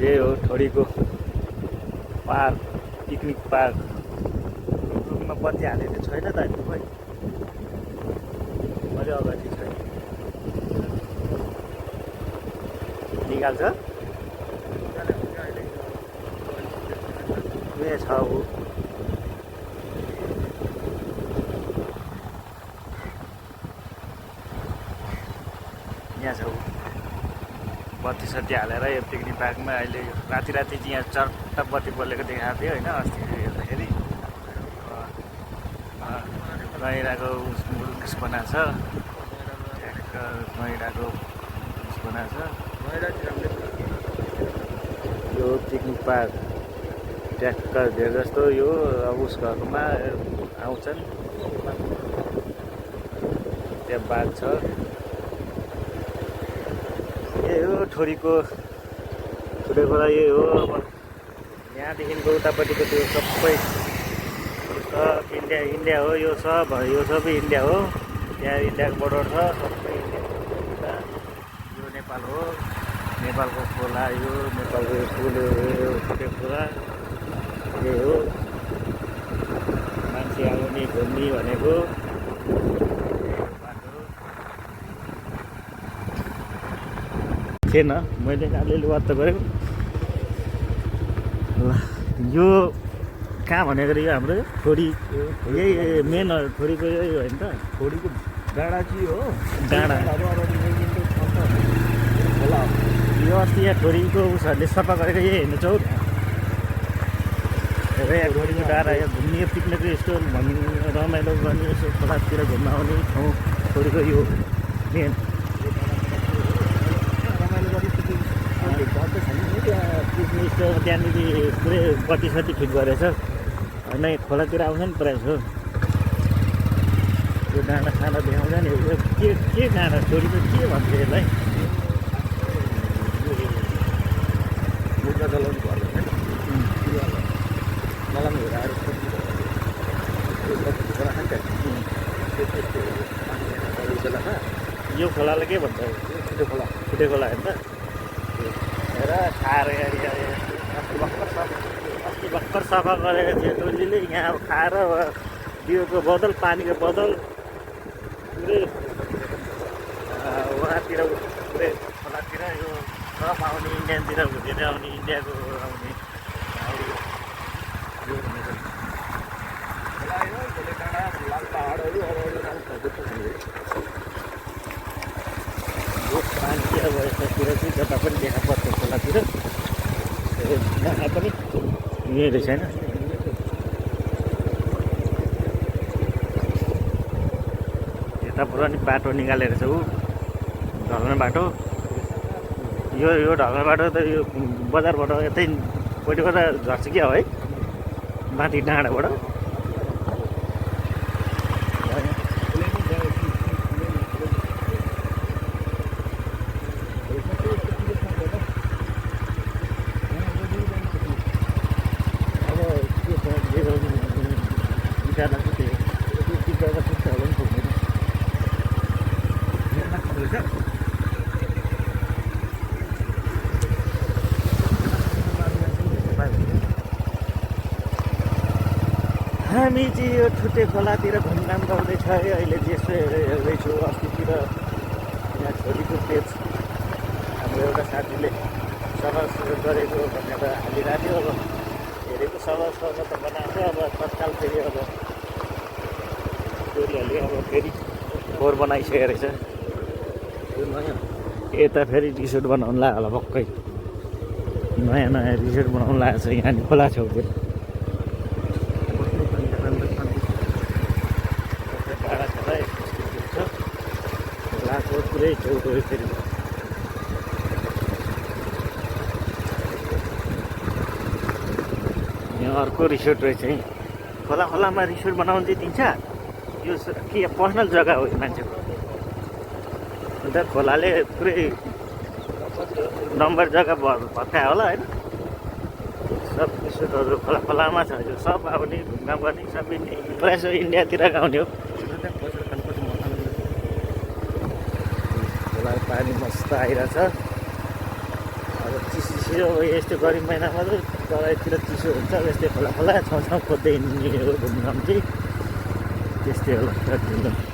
यही हो ठोडीको park, picnic park. रुखमा बत्ती हालेको छैन त अहिले खोइ, अलि अगाडि छैन निकाल्छ उयो छ ऊ यहाँ छ ऊ बत्ती सत्ती हालेर यो पिकनिक पार्कमा अहिले राति राति चाहिँ यहाँ चट्ट बत्ती बलेको देखाएको थियो होइन अस्ति हेर्दाखेरि गहिराको उस बनाएको छ ठ्याक्क गहिराको उस बनाएको छ यो पिकनिक पार्क ट्याक्क धेरै जस्तो यो उस घरमा आउँछन् त्यहाँ बाघ छ यही हो ठोरीको ठुटेकोला यही हो अब यहाँदेखिको उतापट्टिको त्यो सबै सब इन्डिया हो यो सबै इन्डिया हो त्यहाँ इन्डियाको बोर्डर छ सबै इन्डिया यो नेपाल हो नेपालको खोला यो नेपालको पुल यो ठुटेकोला यही हो मान्छे आउने घुम्ने भनेको थिएन मैले अलिअलि वाद त गरेको ल यो कहाँ भनेको यो हाम्रो ठोडी यही मेन ठोडीको यही होइन त ठोडीको डाँडा चाहिँ हो डाँडा खोला यो अस्ति यहाँ ठोडीको उसहरूले सफा गरेको यही हेर्नु छ यहाँ ठोडीको डाँडा यहाँ घुम्ने पिकनिक स्टोर भन्ने रमाइलो गर्ने यसो खोलातिर घुम्न आउने ठाउँ ठोडीको यो मेन पिकनिक स्टोर त्यहाँनिर पुरै बत्ती सत्ती फिट गरेछ होइन खोलातिर आउँछ नि प्रायः जस्तो यो डाँडा साँडा देखाउँछ नि यो के डाँडा छोरीको के भन्छ यसलाई यो खोलालाई के भन्छ छुटे खोला छुटे खोला होइन त हेर खाएर अस्ति भर्खर सफा गरेको थियो टोलीले यहाँ अब खाएर दियोको बदल पानीको बदल पुरै उहाँतिर पुरै खोलातिर यो सब आउने इन्डियातिर घुमेर आउने इन्डियाको आउने यो भनेको पानी अब यतातिर चाहिँ जता पनि देखा पर्छ खोलातिर यहाँ पनि यही रहेछ होइन यता पुरा नि बाटो निकालेर छ ऊ ढल्ने बाटो यो ढल्ने बाटो त यो बजारबाट यतै पट्टिबाट झर्छ क्या हो है माथि डाँडाबाट हामी चाहिँ यो छुट्टे खोलातिर घुमघाम गर्दैछ है अहिले यसो हेर्दैछु अस्तितिर यहाँ छोरीको पेज हाम्रो एउटा साथीले सवाल गरेको भनेर हालिरहेको थियो अब हेरेको सवाल त बनाएको अब तत्काल फेरि अब छोरीहरूले अब फेरि फोहोर बनाइसकेको रहेछ यता फेरि रिसोर्ट बनाउनु लाग्यो होला भक्कै नयाँ रिसोर्ट बनाउनु लागेको छ यहाँ खोला छेउतिर पुरै छेउको फेरि यहाँ अर्को रिसोर्ट रहेछ है खोलामा रिसोर्ट बनाउनु चाहिँ दिन्छ यो के पर्सनल जग्गा हो यो मान्छेको अन्त खोलाले पुरै नम्बर जग्गा भत्कायो होला होइन सब रिसोर्टहरू खोलामा छ यो सब आउने घुमघाम गर्ने सबै प्रायः जस्तो इन्डियातिर आउने हो पानी मस्त आइरहेछ अब चिसो यो यस्तो गरिब महिनामा चाहिँ तराईतिर चिसो हुन्छ यस्तै खोला खोला छाउछाउ खोज्दै हिँड्ने हो घुम्न चाहिँ त्यस्तै होला